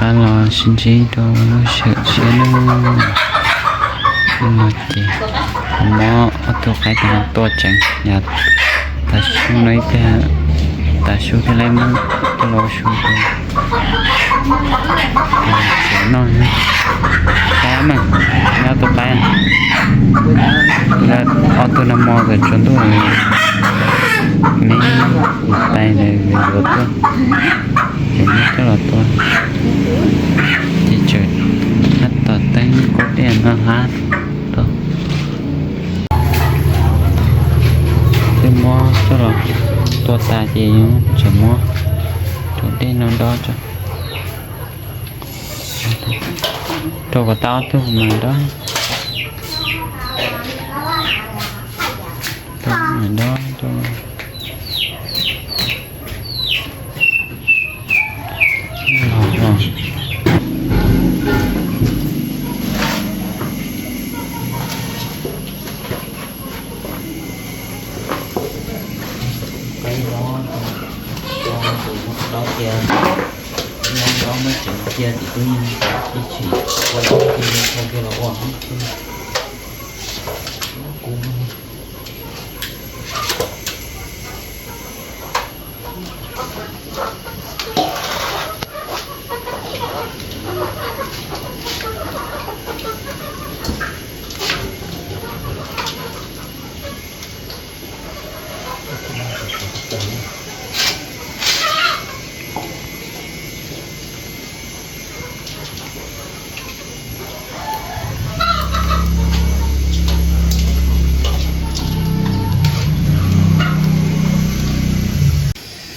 Los sib ntsib rau lub sij hawm tshiab no, no ces muab ob tug qaib tua tseev, yog tas su no ib pliag, tas su thiaj li muab coj los ua su rau tsev noj. Qaib mas, nyob tus qaib, ob tug nag hmo txawm tsaus ntuj, neb tais ntawd yuav tuaj, ces muab coj los tua, ces tseem tab tom teeb kub dej no hlab rau. Twb muab coj los tua tas ces tseem muab cov dej no dob tso, rau kom tau ob tug mas dob, dob rau. Qaib dob, tua tus dob cia, dob muab tseev cia tim tub yeej ib tshim ua ib tug thau kiag los ua.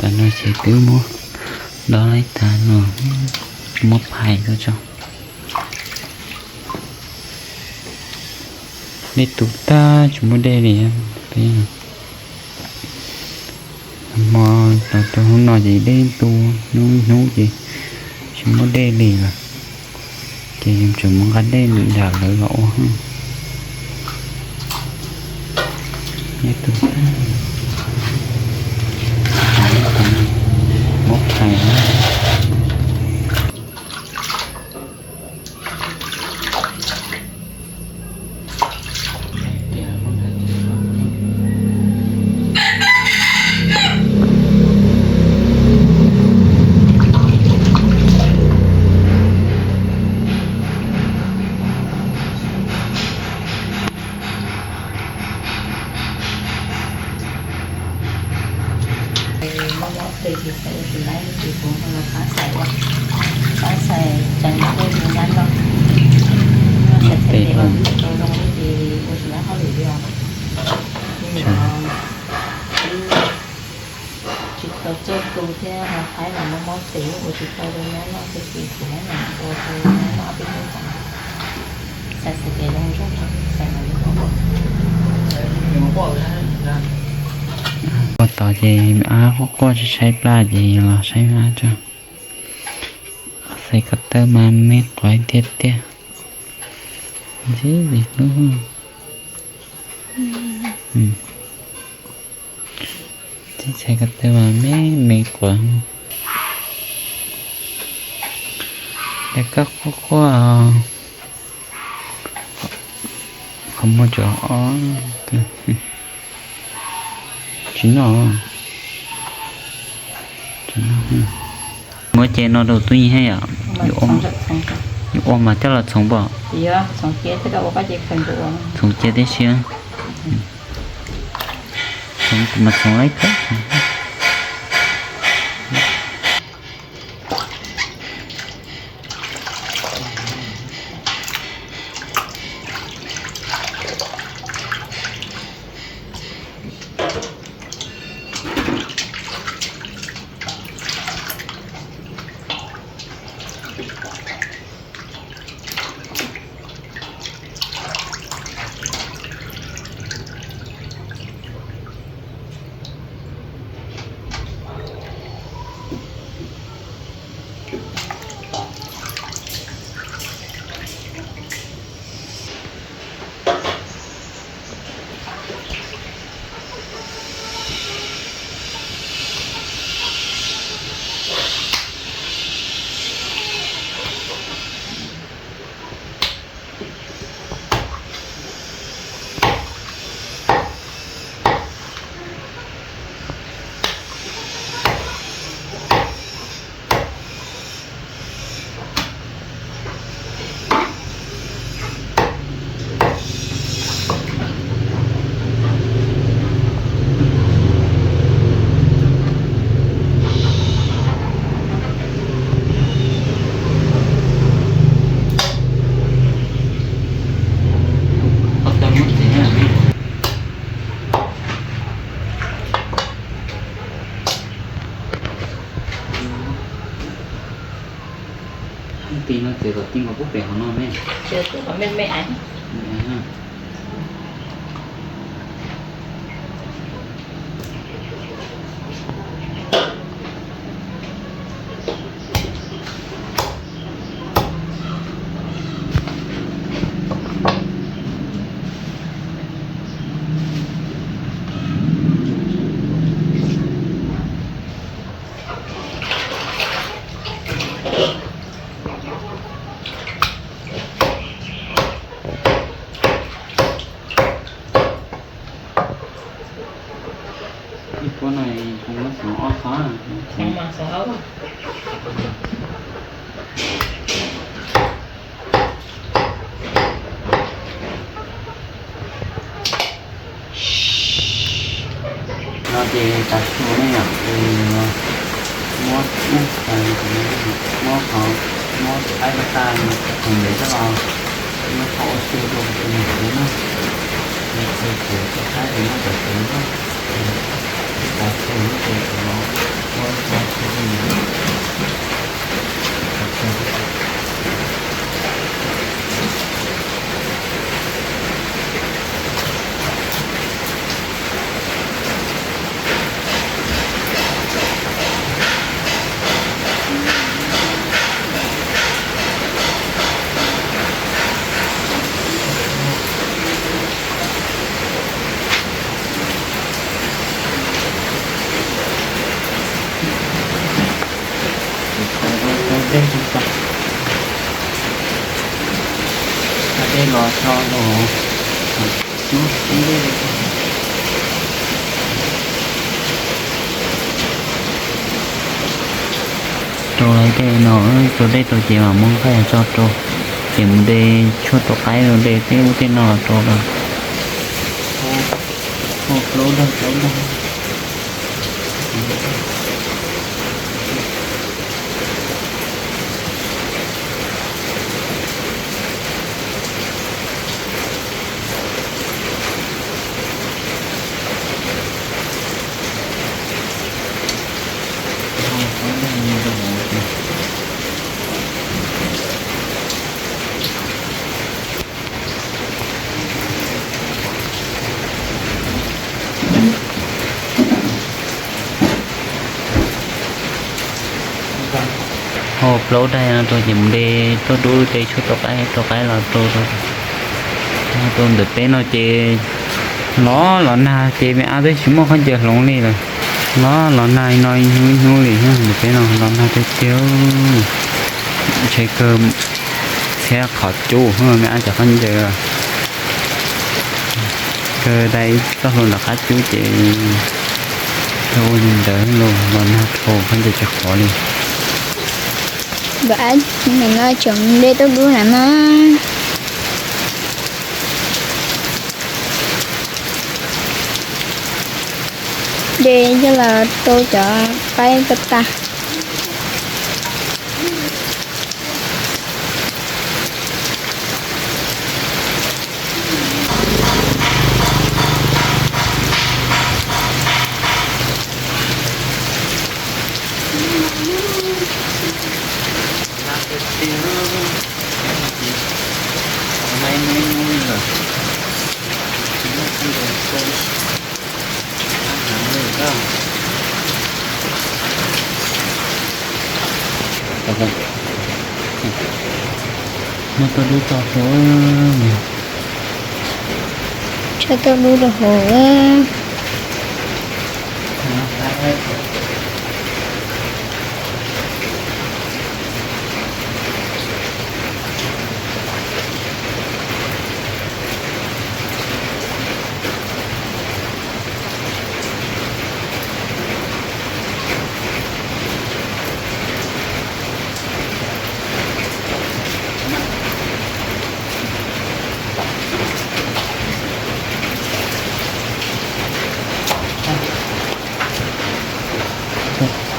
Tam no ces twb muab dob laib tag no, muab phais tuaj tso. Dej tu tag tsis muaj dej li. Peb hmo los rau hnub no ces dej tu, hnub hnub ces tsis muaj dej li lawm, ces tseem mus nqa dej nram lawv los ua. Dej tu tag, muab phais. Mob mob pes ces xaiv ua tus laib ces kuv ho los pab xaiv ua, pab xaiv tseev tej tus nyab no, xaiv xaiv tes ua tsis tau zoo li ces ua tus laib hauj lwm li os. Ces no wb tsis tau txawj tu thiab ho qaib los mob mob pes ua tsis tau rau nyab noj thiab ces kuv muab nws ua rau nyab noj peb hnub xwb. Xaiv xaiv tes zoo zoo, xaiv los li. Ua tod ces ab quaj quaj tshaib tshaib plab ces los saib ab tso. Xaiv ko taw mas me quav tiag tiag. Ntxim li hnub. Tib txhais ko taw mas me me quav. Cas koj quaj quaj, qhov muag cov ob tsis noj. Muab ce no rau tub yeej thiab yom. Yuav ua mas coj los txhoov pom. Txhoov cia tib si. Txhoov mas txhoov laib kawg. Tis no ces kom tis nkaus pub pem hauv no me. Ib puab no kuv muab xoov ob qho. No ces tav su ne yom, muab ub, muab qhov, muab qaib pab tas khoom ntev coj los, muab qhov ua su rau tus niam tsev na. Tus niam tsev tus qaib ces muab cov tsev na, tav su ces tus no ua tav su. Dej los tso los cub dej. Rau dej no, rau dej rau ces mam muab nqaij tso rau, ces mus de tshuaj tua qaib rau de tej ub tej no los rau lawm. Ua plaub dag plaub dag. Ho plaub daig no rau ces mus de tuaj dub de tshuaj tua qaib tua qaib los rau rau. Rau ntawm peb no ces los los nag ces me ab twb tsis muaj khaub ncaws hloov li lawm. Los los nag no ib hnub ib hnub li ntawm peb no los nag tiag tiag. Ntshe kawg txhiab qhov cub me ab cov khaub ncaws. Kawg dai txoj hlua ntawm qab cub ces kawg ua li ntawd los los nag dhau khaub ncaws tsis qhov li. Npam no tseem de tuaj dub na no. De coj los rau cov qaib pab tas. Muab tuaj dub tso hauv. Tso tuaj dub rau hauv.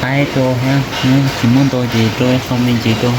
Qaib rau thiab, tsis muaj ntau ces rau ib qho me ntsis rau.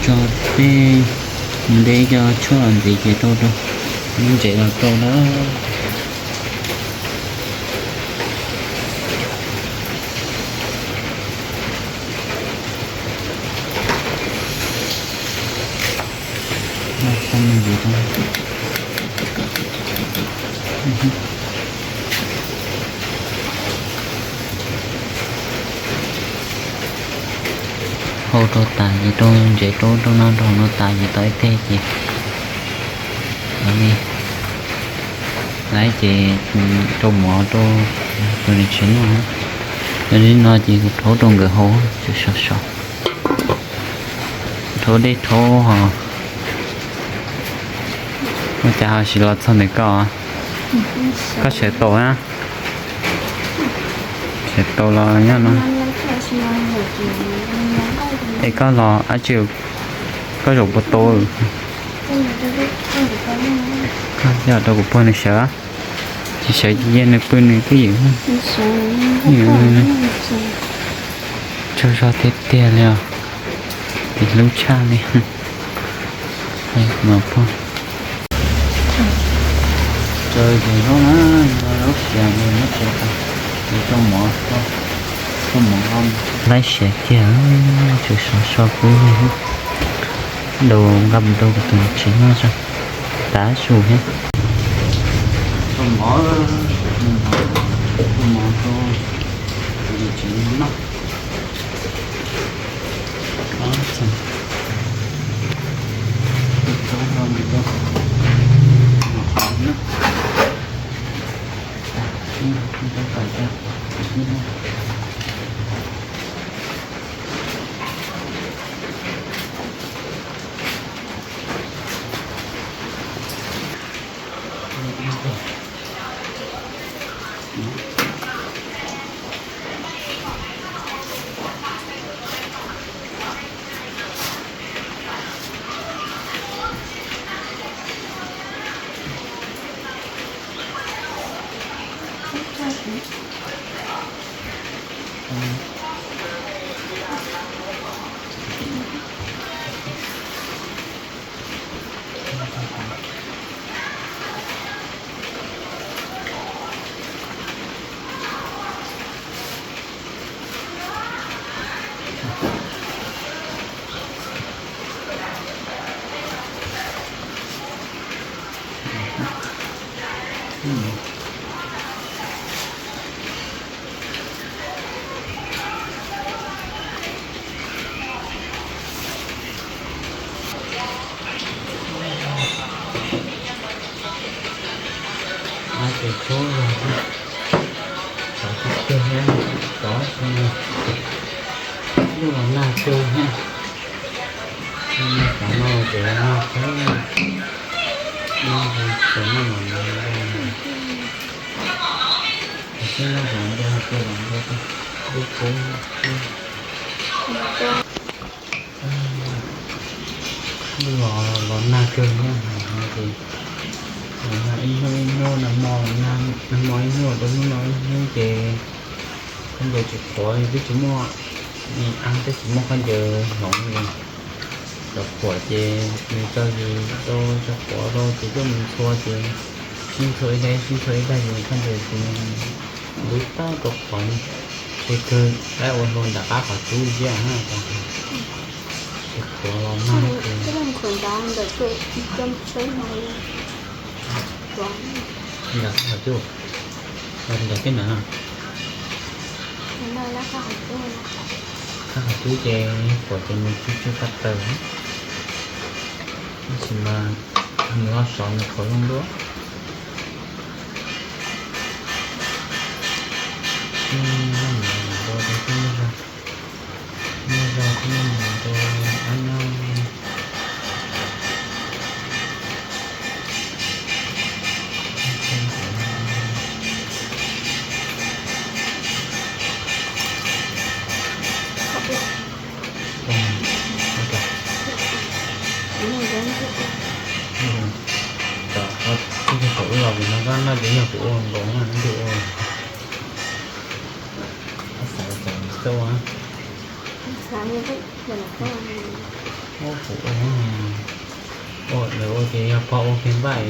Tso tej, mus de cov tshuaj ntxiv ces rau rau, muab ntsev los rau na. Hau rau tas ces rau ntsev rau rau no rau no tas ces tau ib teg ces li lawm ces rau mov rau tus niam tsev noj. Yog li no ces kuv rhaub rau nkawd haus, tseem sov sov. Rhaub dej rhaub ho. Ua cas ho tsis los txog ntawm koj? Koj sawv tau na? Sawv tau los nyob no. Es koj los dab tsi? Koj zaum puas tau? Koj coj rau kuv puag nws sawv. Tsis sawv cia nws pw nws twj ywm. Tsaug zog tiag tiag li os. Tis hlub tshaj li. Mas puag. Tsaws cov zaub na, zaub siav nws muab txiav tas, nws coj mov, coj mov nqa. Laib siav kiag, tseem sov so pub daus nqa mus rau kuv tus niam tsev noj tso, tav su thiab. Coj mov, coj mov rau kuv tus niam tsev noj. Ces tsuab los tov tiag tiag thiab, tov lub los nag kawg thiab. Cov no ces los nag kawg, nag ces noj los nag, nag ces noj los nag, nag ces los nag, lub kub. Los, los nag kawg thiab, ces ib hnub ib hnub, nag hmo los nag, nag hmo ib hnub rau hnub no ib hnub ces khaub ncaws tsis qhuav, twb tsis muaj, twb tsis muaj khaub ncaws hloov li. Cov qhuav ces nws txawj rau, cov qhuav rau ces coj mus ntxhua ces sib ntxhua ib daim, sib ntxhua ib daim ces khaub ncaws ces ntub tag rau qhuav li. Ces kawg laib ua hlua nram qab qhov cub thiab na. Ces qhuav los nag ces nram qab qhov cub, nram tej na. Qab qhov cub ces qhuav ces nws tsw tsw qab taws, tab sis mas nws ho sov nws qhuav zoo dua. Noj mov ua rau koj noj zog, noj zog thiab noj mov rau dab nyob. Ib tug thaum wb los vim no koj noj ces yog kuv ua nkaus na, ib tug ua. Koj xav tau txawj ua. Ua kuv ua, ua lawv ua ces yog pog ua kiag npaj,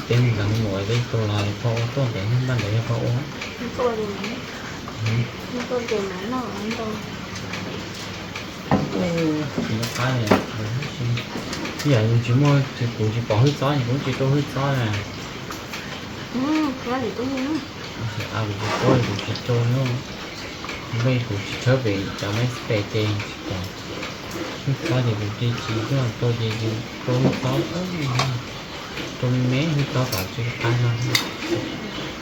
peb mus ntawd mus ua teb tus los pog ua tuaj ntawd, npaj ntawd yog pog ua. Tsis nco qab li, lawv hub si. Yam yus tsis muaj, kuv tsis pom hwj txob ces kuv tsis rau hwj txob na. Kuv tsis paub, kuv tsis rau, npej kuv tsis tshawb pem cov maib pem ces tsis pom hwj txob ces kuv cia tsis rau ces yus rau hwj txob, rau me me hwj txob kom tsis qab no.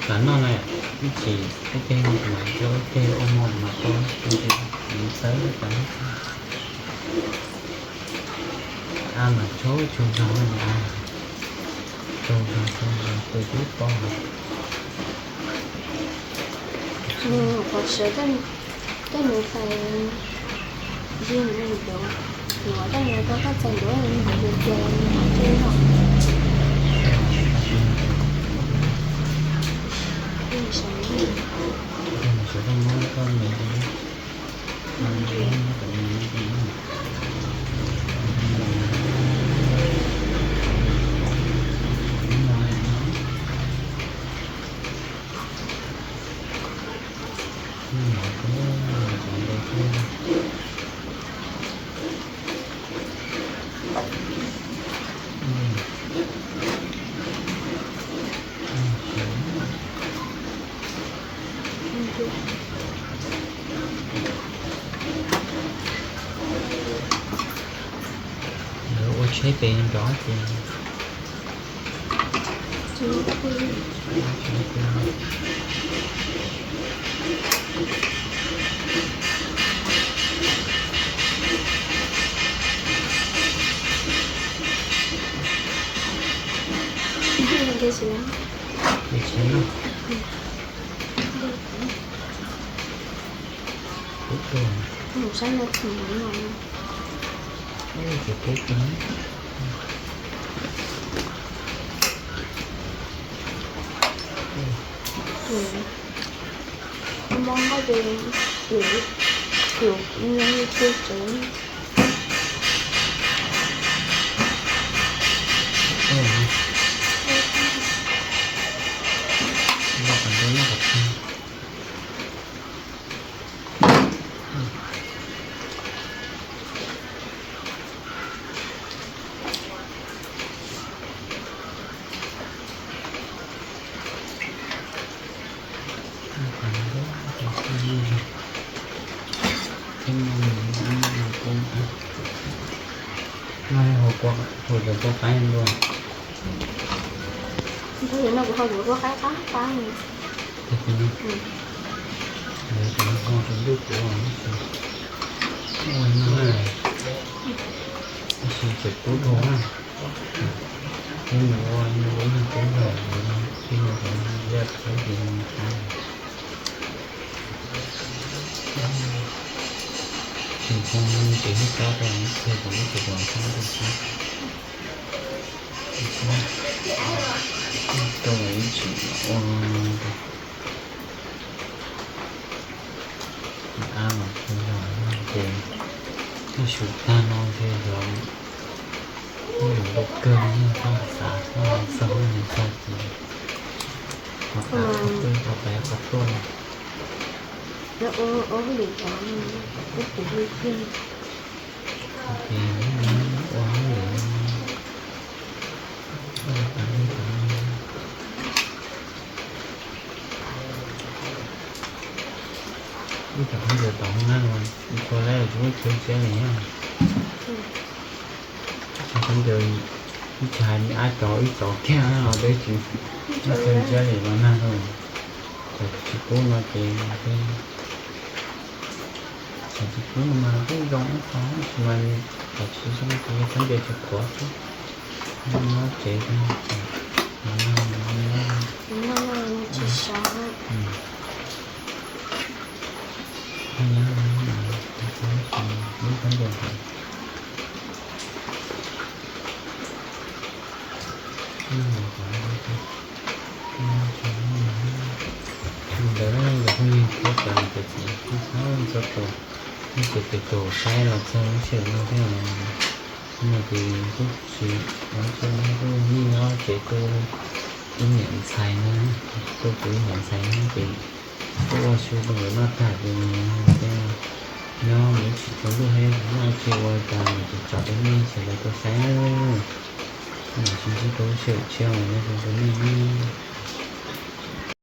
Tam no na, ib chim ib ceg mas rau ib ceg ua mov mas rau, kuv tsis xawb cov a mas tshauv tshauv zog no, tshauv zog tshauv zog tus tib pob. Qhov sawv tej nws fais yig nws tus, nws ua tej nws rau koj txais ntuav nws tus ces nws qhov tsis yog. Sawv daws muab koj me Lawv ua tsheb pem nrov ces Mob mob ces yus yus yus tsev. Hau cov kua qaib dua. Ntshe no kuv hau cov kua qaib qab qab li. Tab sis no, tab sis no ho rau ntuj kuv ua no, tab sis tseem kub dhau na. Ib nus ua ib nus ua ib nus kub dhau, ib nus ua ib nus ua ib nus qab. Tsis tau ces ib rab rau ib txhia ces ib txhia rau sab rau sab. Rau ib tsim ua rau. Ab los txog zog no ces, nej su tag no ces yog nej yuav npau kawg, nej koj xav koj txog nej txog ces qhov tas qhov twg qhov pem qhov tuaj. Ces ua hauj lwm no, ua tas li tas no, ib cov khaub ncaws tom hauv na los tsis tshua lab, tsis muaj chaw tsiab li na. Cov khaub ncaws ib tsis hais me ab cov ib cov kiag los deb tsis muaj chaw tsiab li los nag no. Cov tsis kub no ces, cov tsis kub no mas kuj zoo ib qho, tab sis mas cov tsis zoo ces khaub ncaws tsis qhuav xwb. Nyob tsev, tsis sov. Lub khaub ncaws hauv. Ntawd yog phooj ywg thiab cov niam cov txiv txhua txhua tus, nej cov tus saib los txog lub sij hawm no thiab. Hnub no ces kuj tsis, kuj nyob tsev tu ib niam ntxhais na, tu kuv ib niam ntxhais na ces kuj ua su rau nkawd noj tag ces thiaj Nyob mus ib tsis tsaus ntuj thiab, muaj tsis ua cas mas tseem tso rau nej sawv daws tau saib na. Mam sib ntsib rau lub sij hawm tshiab uas nyob zoo rau nej nawb.